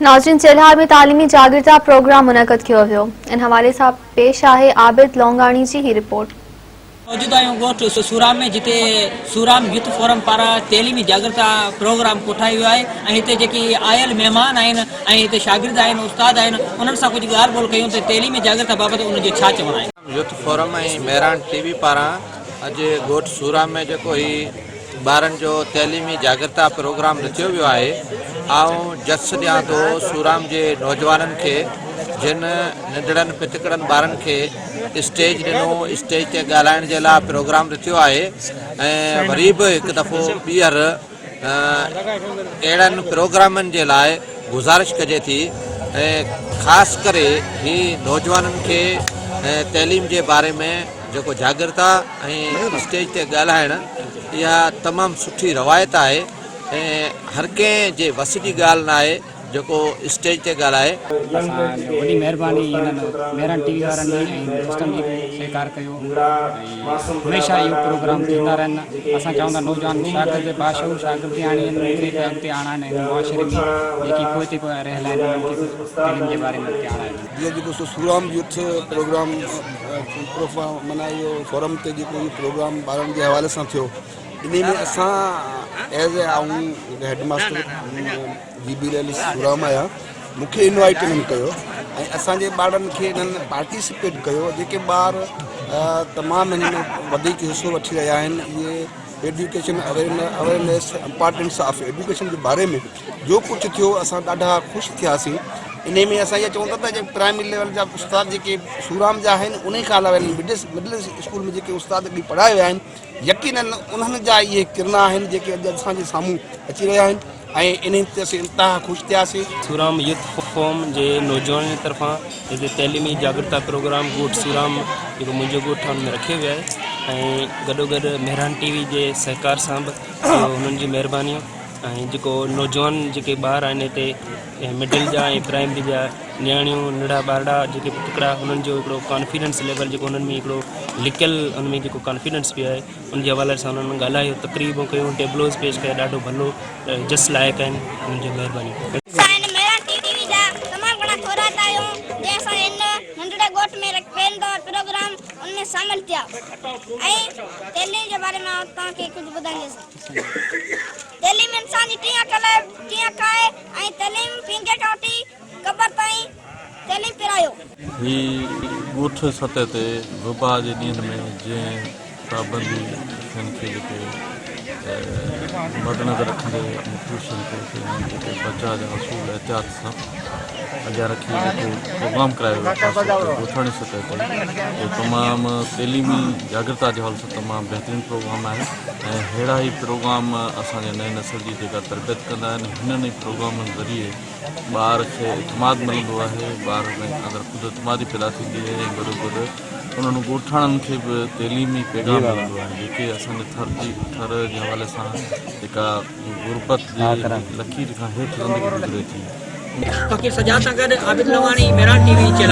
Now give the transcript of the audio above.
ناظرين چيلهار ۾ تعليمي جاڳرتا پروگرام منعقد ڪيو ويو ان حوالي سان پيش آهي عابد لونگاڻي جي هي رپورٽ. موجود آهيون ڳوٺ سورام ۾ جتي سورام يوٿ فورم پاران تعليمي جاڳرتا پروگرام ڪوٺايو ويو آهي ۽ هتي جيڪي آيل مهمان آهن ۽ هتي شاگرد آهن استاد آهن انهن سان ڪجهه ڳالهه ٻولهه ڪيون ته تعليمي جاڳرتا بابت انهن جو ڇا چوڻ آهي. يوٿ فورم ۽ مهراڻ ٽي وي پاران اڄ ڳوٺ سورام ۾ جيڪو هي ٻارن جو تعليمي جاڳرتا پروگرام رٿيو ويو آهي. آئون جس ڏيان ٿو سورام جي نوجوانن کي جن ننڍڙن پتڪڙن ٻارن کي اسٽيج ڏنو، اسٽيج تي ڳالهائڻ جي لاء پروگرام رٿيو آهي ۽ وري به هڪ دفعو ٻيهر اهڙن پروگرامن جي لاء گذارش ڪجي ٿي ۽ خاص ڪري هي نوجوانن کي تعليم جي باري ۾ جيڪو جاڳرتا ۽ اسٽيج تي ڳالهائڻ اها تمام سٺي روايت آهي ۽ هر ڪنهن جي وس جي ڳالهه ناهي جيڪو اسٽيج تي ڳالهائي. اسان جو وڏي مهرباني هنن مهراڻ ٽي وي وارن جي ۽ دوستن جي به سهڪار ڪيو ۽ هميشه اهو پروگرام ٿيندا رهن اسان چاهيون ٿا نوجوان شاگرد باشعور شاگردياڻين کي به اڳتي آڻائن ۽ معاشري ۾ جيڪي پوئتي رهيل آهن انهن کي به تعليم جي باري ۾ اڳتي آڻايو وڃي. جيئن جيڪو سو سورام يوٿ پروگرام پروفا معنيٰ اهو فورم تي جيڪو اهو پروگرام ٻارن جي حوالي سان ٿيو انهي ۾ اسان ايز اي آئون head master G B L Suram آهيان مون کي انوائٽ انهن ڪيو ۽ اسان جي ٻارن کي انهن پارٽيسپيٽ ڪيو جيڪي ٻار تمام هن ۾ وڌيڪ حصو وٺي رهيا آهن اهي education awareness importance of education جي باري ۾ جو ڪجهه ٿيو اسان ڏاڍا خوش ٿياسين انهي ۾ اسان اها چئون ٿا ته جيڪي پرائمري ليول جا استاد جيڪي سورام جا آهن انهي کان علاوه مڊل اسڪول ۾ جيڪي استاد اڳي پڙهايا ويا آهن يقينن انهن جا اهي ڪرڻا آهن جيڪي اڄ اسان جي سامهون اچي رهيا آهن ۽ انهي تي اسين انتها خوش ٿياسين. سورام يوٿ فورم جي نوجوانن جي طرفان هتي تعليمي جاڳرتا پروگرام ڳوٺ سورام جيڪو منهنجو ڳوٺ آهي ان ۾ رکيو ويو آهي ۽ گڏوگڏ مهراڻ ٽي وي جي سهڪار سان به اهو هنن جي مهربانيون ۽ جيڪو نوجوان جيڪي ٻار آهن هتي مڊل جا ۽ پرائمري جا نياڻيون ننڍڙا ٻارڙا جيڪي پتڪڙا انهن جو هڪڙو ڪانفيڊنس ليول جيڪو انهن ۾ هڪڙو لڪيل ان ۾ جيڪو ڪانفيڊنس پيو آهي ان جي حوالي سان انهن ڳالهايو تقريبون ڪيون ٽيبلوز پيش ڪيا ڏاڍو ڀلو جس لائق آهن انهن جي مهرباني. اسان هن مهراڻ ٽي وي جا تمام گهڻا ٿورائتا آهيون جنهن اسان هن ننڍڙي ڳوٺ ۾ پهريون دفعو پروگرام ان ۾ شامل ٿيا ۽ تعليم جي باري ۾ آئون توهان کي ڪجهه ٻڌائيندس. تعليم انسان جي ٽين عقل آهي ٽين اک آهي ۽ تعليم پينگهي کان وٺي قبر تائين تعليم پرايو. هي ڳوٺ سطح تي وبا جي ڏينهن ۾ جنهن پابندي شين کي جيڪي مدنظر رکندي مختلف شين کي انهن جيڪي بچاء جا اصول احتياط سان اڳيان رکي جيڪو پروگرام ڪرايو ويو خاص طور تي ڳوٺاڻي سطح تي اهو تمام تعليمي جاڳرتا جي حوالي سان تمام بهترين پروگرام آهي ۽ ههڙا ئي پروگرام اسان جي نئين نسل جي جيڪا تربيت ڪندا آهن هنن ئي پروگرامن ذريعي ٻار کي اعتماد ملندو آهي ٻار ۾ اندر خود اعتمادي پيدا ٿيندي آهي ۽ گڏو گڏ انهن ڳوٺاڻن کي به تعليمي پيغام ملندو آهي جيڪي اسان جي ٿر جي ٿر جي حوالي سان جيڪا غربت جي لڪير کان هيٺ زندگي گذري ٿي. فقير سجاد سان گڏ عابد لواڻي، مهراڻ ٽي وي، چيلا.